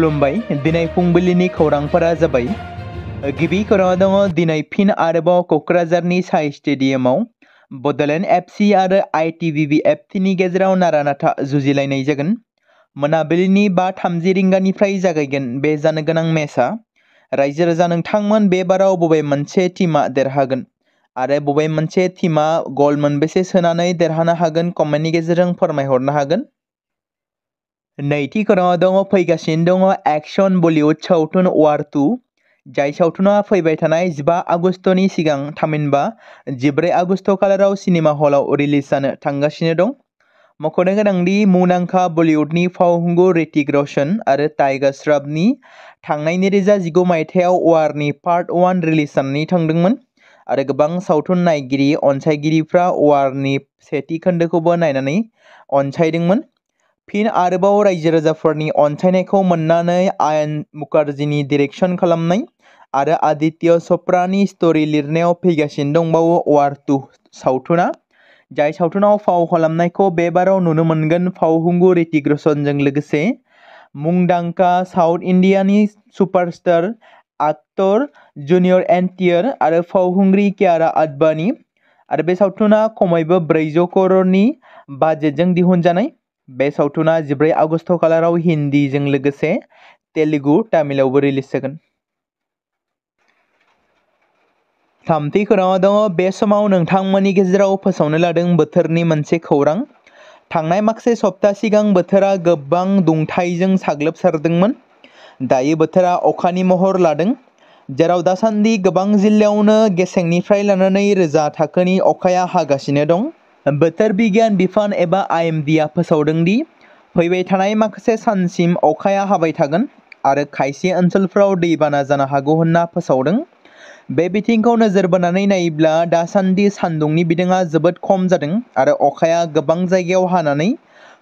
खुलुमबाय दिनै फुंबिलिनि खौरांफोरा जाबाय गिबि खौराङाव दङ दिनै फिन आरोबाव क'क्राझारनि साइ स्टेडियामाव बड'लेण्ड एफसि आरो आइटिबिबि एफटिनि गेजेराव नारा-नाथा जुजिलायनाय जागोन। मोनाबिलिनि 5:30 रिंगानिफ्राय जागायगोन बे जानो गोनां मेचआ। रायजो राजा नोंथांमोन बे बाराव बबे मोनसे टीमआ देरहागोन आरो बबे मोनसे टीमआ गल मोनबेसे सोनानै देरहानो हागोन कमेन्टनि गेजेरजों फोरमायहरनो हागोन। नैथि खौराङाव दङ फैगासिनो दङ एक्शन बलिउड सावथुन वार 2 जाय सावथुना फैबाय थानाय 15 आगस्तनि सिगां थामहिनबा 14 आगस्त खालाराव सिनेमा हलाव रिलिज जानो थांगासिनो दं। मख'नो गोनांदि मुंदांखा बलिउडनि फावखुंगुर ऋतिक रोशन आरो टाइगार श्रफनि थांनाय 2019 मायथाइयाव वारनि पार्ट 1 रिलिज जानानै थांदोंमोन आरो गोबां सावथुन नायगिरि अनसायगिरिफ्रा वारनि सेथि खोन्दोखौबो नायनानै अनसायदोंमोन। फिन आरोबाव रायजो राजाफोरनि अनसायनायखौ मोननानै आयन मुखार्जीनि डिरेक्शन खालामनाय आरो आदित्य चोप्रानि स्ट'री लिरनायाव फैगासिनो दंबावो वार 2 सावथुना। जाय सावथुनाव फाव खालामनायखौ बे बाराव नुनो मोनगोन फावखुंगुर ऋतिक रोशनजों लोगोसे मुंदांखा साउथ इन्डियानि सुपारस्टार एक्टर जूनियर एनटिआर आरो फावखुंग्रि कियारा आडवाणी। आरो बे सावथुना खमैबो 400 करोड़नि बाजेटजों दिहुनजानाय। बे सावथुना 14 आगस्त खालाराव हिन्दीजों लोगोसे तेलुगु तामिलावबो रिलिज जागोन। थामथि खौराङाव दङ बे समाव नोंथांमोननि गेजेराव फोसावनो लादों बोथोरनि मोनसे खौरां। थांनाय माखासे सप्ता सिगां बोथोरा गोबां दुंथाइजों साग्लोबसारदोंमोन। दायो बोथोरा अखानि महर लादों जेराव दासान्दि गोबां जिल्लायावनो गेसेंनिफ्राय लानानै रोजा थाखोनि अखाया हागासिनो दं। बोथोर बिगियान बिफान एबा आइएमडीआ फोसावदों दि फैबाय थानाय माखासे सानसिम अखाया हाबाय थागोन आरो खायसे ओनसोलफोराव दैबाना जानो हागौ होनना फोसावदों। बे बिथिंखौ नोजोर बोनानै नायोब्ला दासान्दि सान्दुंनि बिदुङा जोबोद खम जादों आरो अखाया गोबां जायगायाव हानानै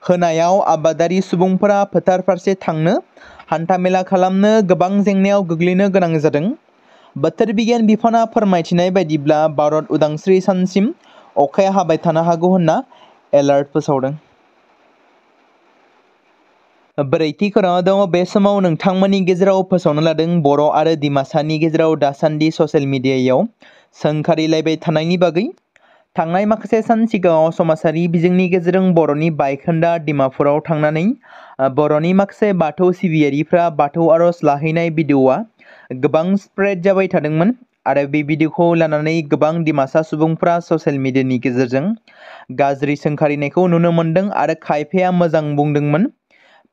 होनायाव आबादारि सुबुंफोरा फोथार फारसे थांनो हान्थामेला खालामनो गोबां जेंनायाव गोग्लैनो गोनां जादों। बोथोर बिगियान बिफाना फोरमायथिनाय बायदिब्ला भारत उदांस्रि सानसिम अखाया हाबाय थानो हागौ होनना एलार्ट फोसावदों। ब्रैथि खौराङाव दङ बे समाव नोंथांमोननि गेजेराव फोसावनो लादों बर' आरो डिमासानि गेजेराव दासान्दि ससियेल मिडियायाव सोंखारिलायबाय थानायनि बागै। थांनाय माखासे सान सिगाङाव समाजारि बिजोंनि गेजेरजों बर'नि बायखोन्दा डिमापुराव थांनानै बर'नि माखासे बाथौ सिबियारिफ्रा बाथौ आर'ज लाहैनाय भिडिअ'आ गोबां स्प्रेड जाबाय थादोंमोन आरो बे भिडिअ'खौ लानानै गोबां डिमासा सुबुंफ्रा ससियेल मिडियानि गेजेरजों गाज्रि सोंखारिनायखौ नुनो मोन्दों आरो खायफाया मोजां बुंदोंमोन।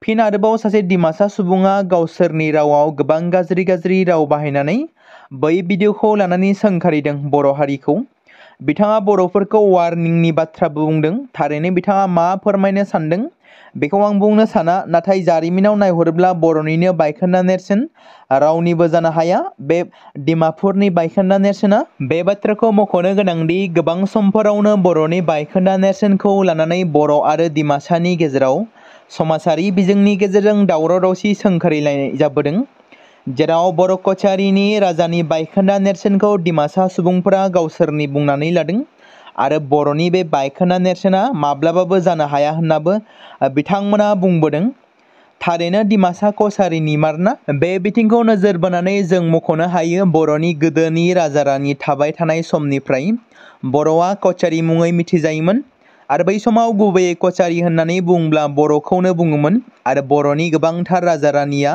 फिन आरोबाव सासे डिमासा सुबुङा गावसोरनि रावाव गोबां गाज्रि राव बाहायनानै बै भिडिअ'खौ लानानै सोंखारिदों बर' हारिखौ। बिथाङा बर'फोरखौ वार्निंनि बाथ्राबो बुंदों। थारैनो बिथाङा मा फोरमायनो सानदों बेखौ आं बुंनो साना, नाथाय जारिमिनाव नायहरोब्ला बर'निनो बायखोन्दा नेरसोन रावनिबो जानो हाया बे डिमापुरनि बायखोन्दा नेरसोना। बे बाथ्राखौ मख'नो गोनांदि गोबां समफोरावनो बर'नि बायखोन्दा नेरसोनखौ लानानै बर' आरो डिमासानि गेजेराव समाजारि बिजोंनि गेजेरजों दावराव दावसि सोंखारिलायनाय जाबोदों जेराव बर' कछारीनि राजानि बायखोन्दा नेरसोनखौ डिमासा सुबुंफोरा गावसोरनि बुंनानै लादों आरो बर'नि बे बायखोन्दा नेरसोना माब्लाबाबो जानो हाया होननाबो बिथांमोना बुंबोदों। थारैनो डिमासा कछारीनि मारना। बे बिथिंखौ नोजोर बोनानै जों मख'नो हायो बर'नि गोदोनि राजा रानि थाबाय थानाय समनिफ्राय बर'आ कछारी मुङै मिथिजायोमोन आरो बै समाव गुबैयै कछारी होननानै बुंब्ला बर'खौनो बुङोमोन आरो बर'नि गोबांथार राजा रानिया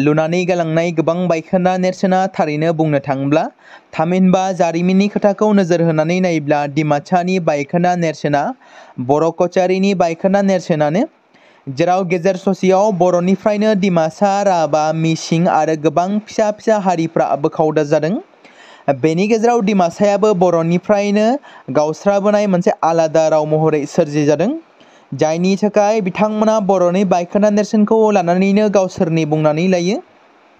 लुनानै गालांनाय गोबां बायखोन्दा नेरसोना थारैनो बुंनो थाङोब्ला थामहिनबा जारिमिननि खोथाखौ नोजोर होनानै नायोब्ला डिमासानि बायखोन्दा नेरसोना बर' कछारीनि बायखोन्दा नेरसोनानो। जेराव गेजेर ससेयाव बर'निफ्रायनो डिमासा, राभा, मिसिं आरो गोबां फिसा फिसा हारिफ्रा बोखावदा जादों। बेनि गेजेराव डिमासायाबो बर'निफ्रायनो गावस्राबोनाय मोनसे आलादा राव महरै सोरजिजादों जायनि थाखाय बिथांमोना बर'नि बायखोन्दा नेरसोनखौ लानानैनो गावसोरनि बुंनानै लायो।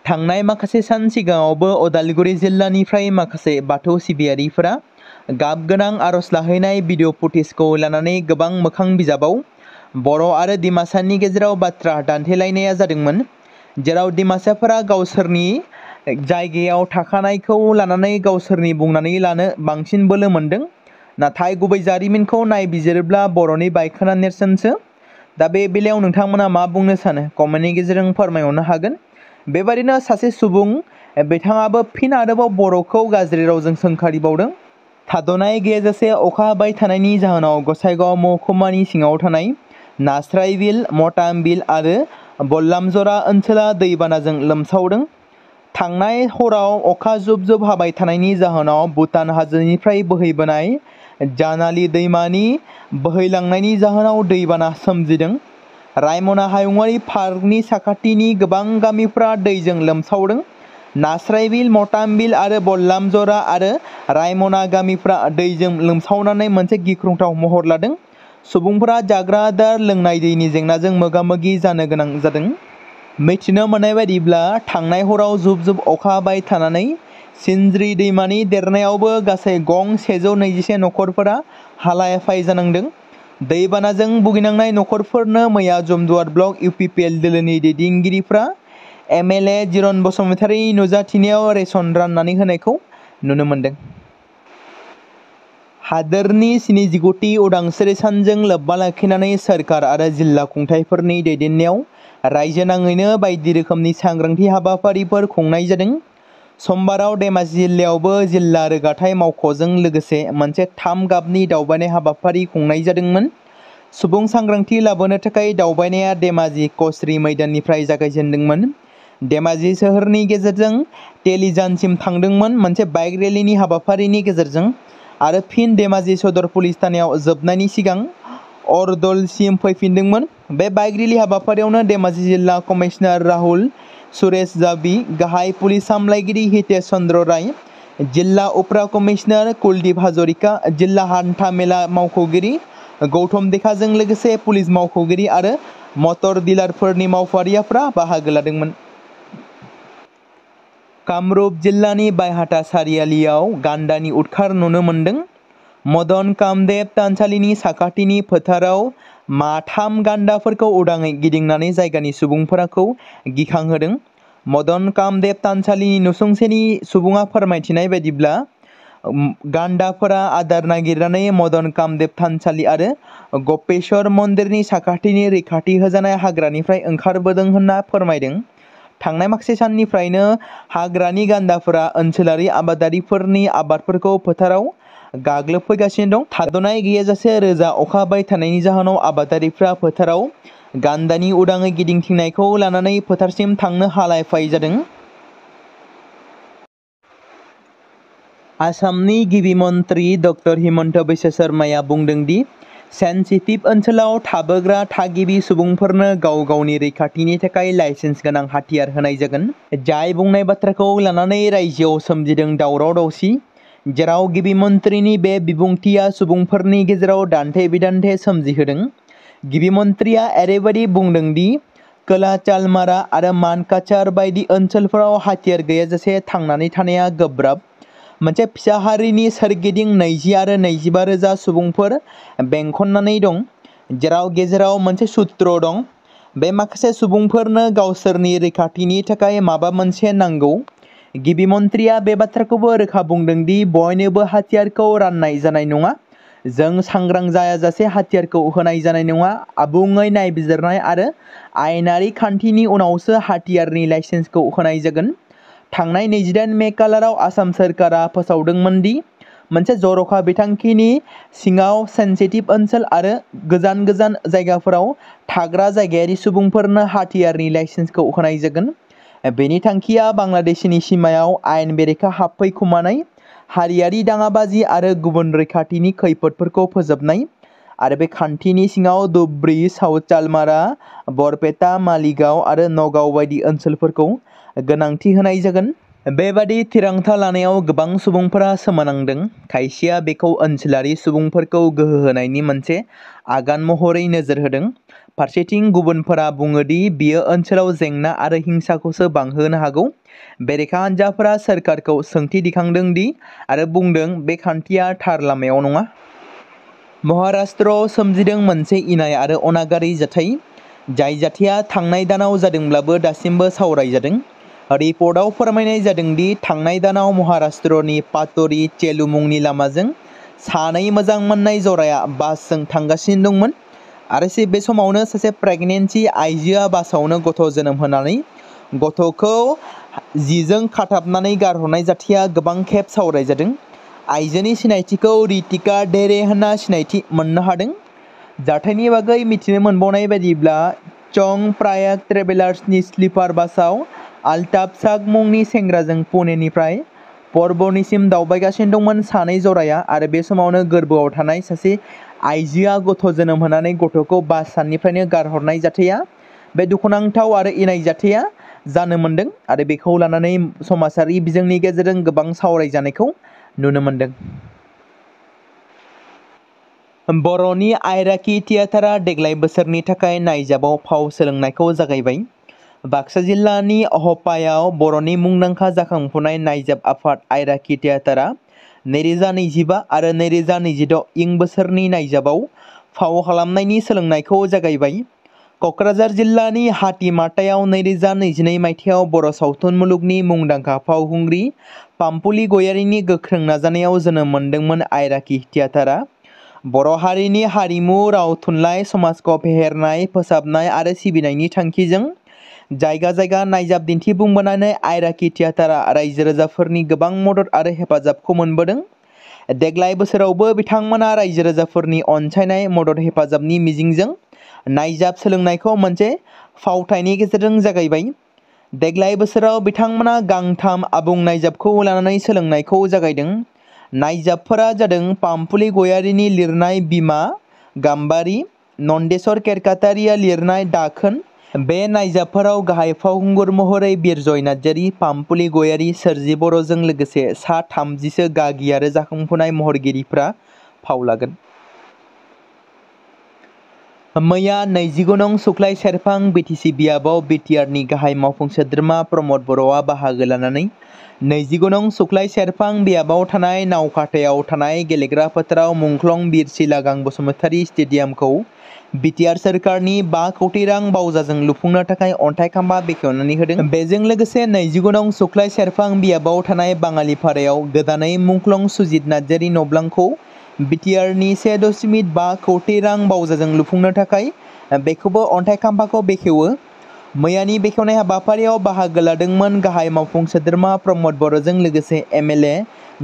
थांनाय माखासे सान सिगाङावबो अदालगुरि जिल्लानिफ्राय माखासे बाथौ सिबियारिफोरा गाब गोनां आर'ज लाहैनाय भिडिअ फुटेजखौ लानानै गोबां मोखां बिजाबाव बर' आरो डिमासानि गेजेराव बाथ्रा दान्थेलायनाया जादोंमोन जेराव डिमासाफोरा गावसोरनि जायगायाव थाखानायखौ लानानै गावसोरनि बुंनानै लानो बांसिन बोलो मोन्दों, नाथाय गुबै जारिमिनखौ नायबिजिरोब्ला बर'नि बायखोन्दा नेरसोनसो। दा बे बेलायाव नोंथांमोना मा बुंनो सानो कमेन्टनि गेजेरजों फोरमायहरनो हागोन। बेबादिनो सासे सुबुं बिथाङाबो फिन आरोबाव बर'खौ गाज्रि रावजों सोंखारिबावदों। थाद'नाय गैयाजासे अखा हाबाय थानायनि जाहोनाव गसाइगाव महकुमानि सिङाव थानाय नास्राइबिल, मतामबिल आरो बल्लामजरा ओनसोला दैबानाजों लोमसावदों। थांनाय हराव अखा जुब जुब हाबाय थानायनि जाहोनाव भुटान हाजोनिफ्राय बोहैबोनाय जानालि दैमानि बोहैलांनायनि जाहोनाव दैबाना सोमजिदों। रायमना हायुङारि पार्कनि साखाथिनि गोबां गामिफ्रा दैजों लोमसावदों। नास्राइबिल, मतामबिल आरो बल्लामजरा आरो रायमना गामिफ्रा दैजों लोमसावनानै मोनसे गिख्रंथाव महर लादों। सुबुंफोरा जाग्रा आदार, लोंनाय दैनि जेंनाजों मोगा-मोगि जानो गोनां जादों। मिथिनो मोननाय बायदिब्ला थांनाय हराव जुब जुब अखा हाबाय थानानै सिनज्रि दैमानि देरनायावबो गासै गं 121 नखरफोरा हालाय-हाफाय जानांदों। दैबानाजों भुगिनांनाय नखरफोरनो मैया जमदुवार ब्लक इउपिपिएल दोलोनि दैदेनगिरिफ्रा एमएलए जिरन बसुमतारीनि नुजाथिनायाव रेशन राननानै होनायखौ नुनो मोन्दों। हादोरनि 79थि उदांस्रि सानजों लोब्बा लाखिनानै सोरखार आरो जिल्ला खुंथायफोरनि दैदेननायाव रायजो नाङैनो बायदि रोखोमनि सांग्रांथि हाबाफारिफोर खुंनाय जादों। समबाराव धेमाजि जिल्लायावबो जिल्ला रोगाथाइ मावख'जों लोगोसे मोनसे 3 गाबनि दावबायनाय हाबाफारि खुंनाय जादोंमोन। सुबुं सांग्रांथि लाबोनो थाखाय दावबायनाया धेमाजि कचरी मैदाननिफ्राय जागायजेन्दोंमोन। धेमाजि सोहोरनि गेजेरजों तेलिजानसिम थांदोंमोन मोनसे बाइक रेलीनि हाबाफारिनि गेजेरजों आरो फिन धेमाजि सदर पुलिस थानायाव जोबनायनि सिगां अरदलसिम फैफिनदोंमोन। बे बाइक रेली हाबाफारियावनो धेमाजि जिल्ला कमिशनार राहुल सुरेश जाबि, गाहाय पुलिस सामलायगिरि हितेश चन्द्र राय, जिल्ला उफ्रा कमिशनार कुलदीप हाजरिका, जिल्ला हान्था मेला मावख'गिरि गौतम देखाजों लोगोसे पुलिस मावख'गिरि आरो मटर डिलारफोरनि मावफारियाफ्रा बाहागो लादोंमोन। कामरुप जिल्लानि बायहाटा सारियालियाव गान्दानि उदखार नुनो मोन्दों। मदन कामदेब थानसालिनि साखाथिनि फोथाराव माथाम गान्दाफोरखौ उदाङै गिदिंनानै जायगानि सुबुंफोरखौ गिखांहोदों। मदन कामदेब थानसालिनि नसुंसेनि सुबुङा फोरमायथिनाय बायदिब्ला गान्दाफोरा आदार नागिरनानै मदन कामदेब थानसालि आरो गपेश्वर मन्दिरनि साखाथिनि रैखाथि होजानाय हाग्रानिफ्राय ओंखारबोदों होनना फोरमायदों। थांनाय माखासे साननिफ्रायनो हाग्रानि गान्दाफोरा ओनसोलारि आबादारिफोरनि आबादफोरखौ फोथाराव गाग्लोबफैगासिनो दं। थाद'नाय गैयाजासे रोजा अखा हाबाय थानायनि जाहोनाव आबादारिफ्रा फोथाराव गान्दानि उदाङै गिदिंथिंनायखौ लानानै फोथारसिम थांनो हालाय-हाफाय जादों। आसामनि गिबि मन्थ्रि ड हिमन्त बिश्व शर्माया बुंदों दि सेन्सिटिभ ओनसोलाव थाबोग्रा थागिबि सुबुंफोरनो गाव गावनि रैखाथिनि थाखाय लाइसेन्स गोनां हाथियार होनाय जागोन। जाय बुंनाय बाथ्राखौ लानानै रायजोआव सोमजिदों दावराव-दावसि। जेराव गिबि मन्थ्रिनि बे बिबुंथिया सुबुंफोरनि गेजेराव दान्थे-बिदान्थे सोमजिहोदों। गिबि मन्थ्रिया ओरैबायदि बुंदों दि खोला चालमारा आरो मानकाचार बायदि ओनसोलफोराव हाथियार गैयाजासे थांनानै थानाया गोब्राब। मोनसे फिसा हारिनि सोरगिदिं 20 आरो 25 रोजा सुबुंफोर बेंखननानै दं, जेराव गेजेराव मोनसे सुत्र दं। बे माखासे सुबुंफोरनो गावसोरनि रैखाथिनि थाखाय माबा मोनसे नांगौ। गिबि मन्थ्रिया बे बाथ्राखौबो रोखा बुंदों दि बयनोबो हाथियारखौ राननाय जानाय नङा। जों सांग्रां जायाजासे हाथियारखौ होनाय जानाय नङा। आबुङै नायबिजिरनाय आरो आयेनारि खान्थिनि उनावसो हाथियारनि लाइसेन्सखौ होनाय जागोन। थांनाय 28 मे खालाराव आसाम सोरखारा फोसावदोंमोन दि मोनसे जर'खा बिथांखिनि सिङाव सेन्सिटिभ ओनसोल आरो गोजान गोजान जायगाफोराव थाग्रा जायगायारि सुबुंफोरनो हाथियारनि लाइसेन्सखौ होनाय जागोन। बेनि थांखिया बांलादेशनि सिमायाव आयेन बेरेखा हाबफैखुमानाय, हारियारि दाङाबाजि आरो गुबुन रैखाथिनि खैफोदफोरखौ फोजोबनाय आरो बे खान्थिनि सिङाव धुबरी, साउथ चालमारा, बरपेटा, मालिगाव आरो नगाव बायदि ओनसोलफोरखौ गोनांथि होनाय जागोन। बेबादि थिरांथा लानायाव गोबां सुबुंफोरा सोमोनांदों। खायसेया बेखौ ओनसोलारि सुबुंफोरखौ गोहो होनायनि मोनसे आगान महरै नोजोर होदों। फारसेथिं गुबुनफोरा बुङो दि बेयो ओनसोलाव जेंना आरो हिंसाखौसो बांहोनो हागौ। बेरेखा हान्जाफोरा सोरखारखौ सोंथि दिखांदों दि आरो बुंदों बे खान्थिया थार लामायाव नङा। महाराष्ट्रआव सोमजिदों मोनसे इनाय आरो अनागारि जाथाय। जाय जाथाया थांनाय दानाव जादोंब्लाबो दासिमबो सावरायजादों। रिपर्टआव फोरमायनाय जादों दि थांनाय दानाव महाराष्ट्रनि पातरी चेलु मुंनि लामाजों सानै मोजां मोननाय जराया बासजों थांगासिनो दंमोन आरो बे समावनो सासे प्रेगनेन्सि आइजोआ बासावनो गथ' जोनोम होनानै गथ'खौ जिजों खाथाबनानै गारहरनाय जाथाया गोबां खेब सावरायजादों। आइजोनि सिनायथिखौ रितिका डेरे होनना सिनायथि मोननो हादों। जाथायनि बागै मिथिनो मोनबावनाय बायदिब्ला चं प्रायाग ट्रेभेलार्सनि स्लिपार बासआव आल्ताफ साग मुंनि सेंग्राजों पुनेनिफ्राय परभणीसिम दावबायगासिनो दंमोन सानै जराया आरो बे समावनो गोरबोआव थानाय सासे आइजोआ गथ' जोनोम होनानै गथ'खौ बास सानिफ्रायनो गारहरनाय जाथाया बे दुखुनांथाव आरो इनाय जाथाया जानो मोनदों आरो बेखौ लानानै समाजारि बिजोंनि गेजेरजों गोबां सावरायजानायखौ नुनो मोनदों। बर'नि आइराखि थियेटारआ देग्लाय बोसोरनि थाखाय नायजाबाव फाव सोलोंनायखौ जागायबाय। बाक्सा जिल्लानि हपायाव बर'नि मुंदांखा जाखांफुनाय नायजाब आफाद आइराखि थियेटारआ 2025 आरो 2026 इं बोसोरनि नायजाबाव फाव खालामनायनि सोलोंनायखौ जागायबाय। क'क्राझार जिल्लानि हातिमाटायाव 2022 मायथाइयाव बर' सावथुन मुलुगनि मुंदांखा फावखुंग्रि पामपुली गयारीनि गोख्रों नाजानायाव जोनोम मोनदोंमोन आइराखि थियेटारआ। बर' हारिनि हारिमु, राव, थुनलाइ, समाजखौ फेहेरनाय, फोसाबनाय आरो सिबिनायनि थांखिजों जायगा जायगा नायजाब दिन्थिफुंबोनानै आइराखि थियेटारआ रायजो राजाफोरनि गोबां मदद आरो हेफाजाबखौ मोनबोदों। देग्लाय बोसोरावबो बिथांमोना रायजो राजाफोरनि अनसायनाय, मदद, हेफाजाबनि मिजिंजों नायजाब सोलोंनायखौ मोनसे फावथायनि गेजेरजों जागायबाय। देग्लाय बोसोराव बिथांमोना गांथाम आबुं नायजाबखौ लानानै सोलोंनायखौ जागायदों। नायजाबफोरा जादों पामपुली गयारीनि लिरनाय बिमा गाम्बारि, नन्देस्वर केरकाटारिया लिरनाय दाखोन। बे नायजाबफोराव गाहाय फावखुंगुर महरै बिरजय नार्जारि, पामपुली गयारी, सोरजि बर'जों लोगोसे सा 30सो गागि आरो जाखांफुनाय महरगिरिफ्रा फाव लागोन। मैया 29 नं सुक्लाय सेरफां बिटिसि बियाबाव बिटिआरनि गाहाय मावफुं सोद्रोमा प्रमद बर'आ बाहागो लानानै 29 नं सुक्लाय सेरफां बियाबाव थानाय नावकाटायाव थानाय गेलेग्रा फोथाराव मुंख्लं बिर सिलागां बसुमतारी स्टेडियामखौ बिटिआर सोरखारनि 5 कौटि रां बावजाजों लुफुंनो थाखाय अन्थाइ खाम्फा बेखेवनानै होदों। बेजों लोगोसे 29 नं सुक्लाय सेरफां बियाबाव थानाय बाङालिपारायाव गोदानै मुंख्लं सुजित नार्जारि नब्लांखौ बिटिआरनि 1.5 कौटि रां बावजाजों लुफुंनो थाखाय बेखौबो अन्थाइ खाम्फाखौ बेखेवो। मैयानि बेखेवनाय हाबाफारियाव बाहागो लादोंमोन गाहाय मावफुं सोद्रोमा प्रमद बर'जों लोगोसे एमएलए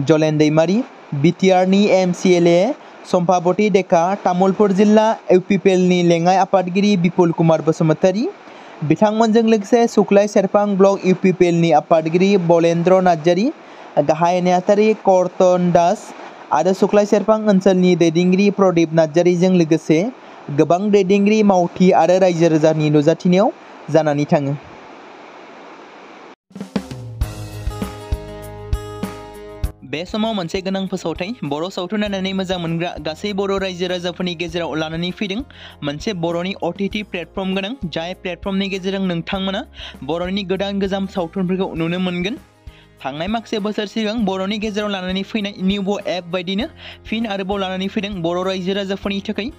जलेन दैमारि, बिटिआरनि एमसिएलए सम्पाबती डेका, तामुलपुर जिल्ला इउपिपिएलनि लेङाइ आफादगिरि बिपुल कुमार बसुमतारी, बिथांमोनजों लोगोसे सुक्लाय सेरफां ब्लक इउपिपिएलनि आफादगिरि बलेन्द्र नार्जारि, गाहाय नेहाथारि कर्तन दास आरो सुक्लाय सेरफां ओनसोलनि दैदेनगिरि प्रदीप नार्जारिजों लोगोसे गोबां दैदेनगिरि, मावथि आरो रायजो राजानि नुजाथिनायाव जानानै थाङो। बे समाव मोनसे गोनां फोसावथाय बर' सावथुन नायनानै मोजां मोनग्रा गासै बर' रायजो राजाफोरनि गेजेराव लानानै फैदों मोनसे बर'नि OTT प्लेटफर्म गोनां, जाय प्लेटफर्मनि गेजेरजों नोंथांमोना बर'नि गोदान गोजाम सावथुनफोरखौ नुनो मोनगोन। थांनाय माखासे बोसोर सिगां बर'नि गेजेराव लानानै फैनाय निउबो एप बायदिनो फिन आरोबाव लानानै फैदों बर' रायजो राजाफोरनि थाखाय।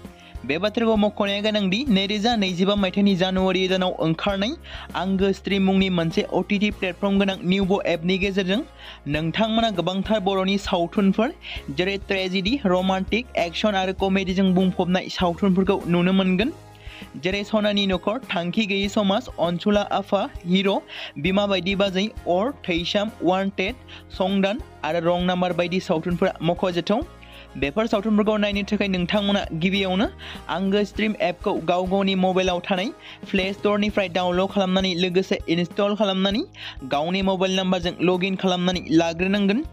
बे बाथ्राखौ मख'नाया गोनांदि 2025 मायथाइनि जानुवारि दानाव ओंखारनाय आंगो स्ट्रिम मुंनि मोनसे OTT प्लेटफर्म गोनां निउबो एपनि गेजेरजों नोंथांमोना गोबांथार बर'नि सावथुनफोर जेरै ट्रेजेडि, रमान्टिक, एक्सन आरो कमेडिजों बुंफबनाय सावथुनफोरखौ नुनो मोनगोन। जेरै सनानि नखर, थांखि गैयै समाज, अनसुला आफा, हिर', बिमा बायदि बाजै, अर, थैसाम, वान्टेड, संदान आरो रं नाम्बार बायदि सावथुनफोरा मख'जाथाव। बेफोर सावथुनफोरखौ नायनो थाखाय नोंथांमोना गिबियावनो आंगो स्ट्रिम एपखौ गाव गावनि मबाइलाव थानाय प्ले स्ट'रनिफ्राय डाउनल'ड खालामनानै लोगोसे इनस्टल खालामनानै गावनि मबाइल नाम्बारजों लगइन खालामनानै लाग्रोनांगोन।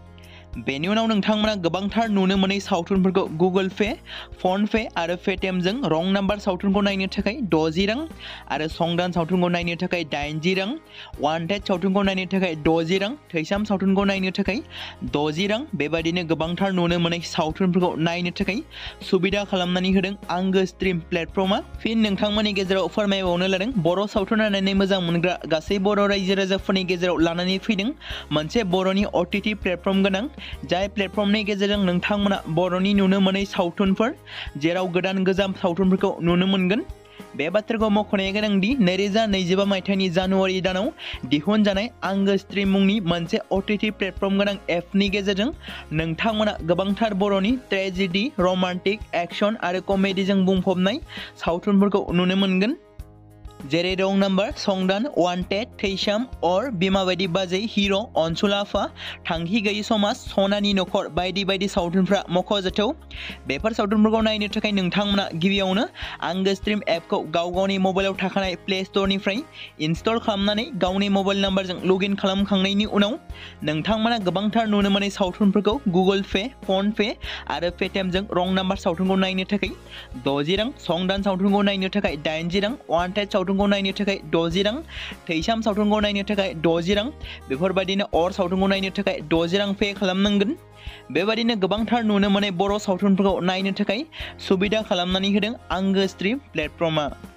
बेनि उनाव नोंथांमोना गोबांथार नुनो मोनै सावथुनफोरखौ गुगोल पे, फन पे आरो पेटिएमजों रं नाम्बार सावथुनखौ नायनो थाखाय 60 रां आरो संदान सावथुनखौ नायनो थाखाय 80 रां, वान्टेड सावथुनखौ नायनो थाखाय 60 रां, थैसाम सावथुनखौ नायनो थाखाय 60 रां बेबायदिनो गोबांथार नुनो मोनै सावथुनफोरखौ नायनो थाखाय सुबिदा खालामनानै होदों आंगो स्ट्रिम प्लेटफर्मआ। फिन नोंथांमोननि गेजेराव फोरमायबावनो लादों बर' सावथुन नायनानै मोजां मोनग्रा गासै बर' रायजो राजाफोरनि गेजेराव लानानै फैदों मोनसे बर'नि OTT प्लेटफर्म गोनां, जाय प्लेटफर्मनि गेजेरजों नोंथांमोना बर'नि नुनो मोनै सावथुनफोर जेराव गोदान गोजाम सावथुनफोरखौ नुनो मोनगोन। बे बाथ्राखौ मख'नाया गोनांदि 2025 मायथाइनि जानुवारि दानाव दिहुनजानाय आंगो स्ट्रिम मुंनि मोनसे OTT प्लेटफर्म गोनां एपनि गेजेरजों नोंथांमोना गोबांथार बर'नि ट्रेजेडि, रमान्टिक, एक्सन आरो कमेडिजों बुंफबनाय सावथुनफोरखौ नुनो मोनगोन। जेरै रं नाम्बार, संदान, वान्टेड, थैसाम, अर, बिमा बायदि बाजै, हिर', अनसुलाफा, थांखि गैयि समाज, सनानि नखर बायदि बायदि सावथुनफ्रा मख'जाथाव। बेफोर सावथुनफोरखौ नायनो थाखाय नोंथांमोना गिबियावनो आंगो स्ट्रिम एपखौ गावनि मबाइलाव थाखानाय प्ले स्ट'रनिफ्राय इनस्टल खालामनानै गावनि मबाइल नाम्बारजों लग इन खालामखांनायनि उनाव नोंथांमोना गोबांथार नुनो मोनै सावथुनफोरखौ गुगोल पे, फन पे आरो पेटिएमजों रं नाम्बार सावथुनखौ नायनो थाखाय 60 रां, संदान सावथुनखौ नायनो थाखाय 80 रां, वान्टेड सावथुनखौ नायनो थाखाय 60 रां, थैसाम सावथुनखौ नायनो थाखाय 60 रां, बेफोरबायदिनो अर सावथुनखौ नायनो थाखाय 60 रां पे खालामनांगोन। बेबायदिनो गोबांथार नुनो मोनै बर' सावथुनफोरखौ नायनो थाखाय सुबिदा खालामनानै होदों आंगो स्ट्रिम प्लेटफर्मआ।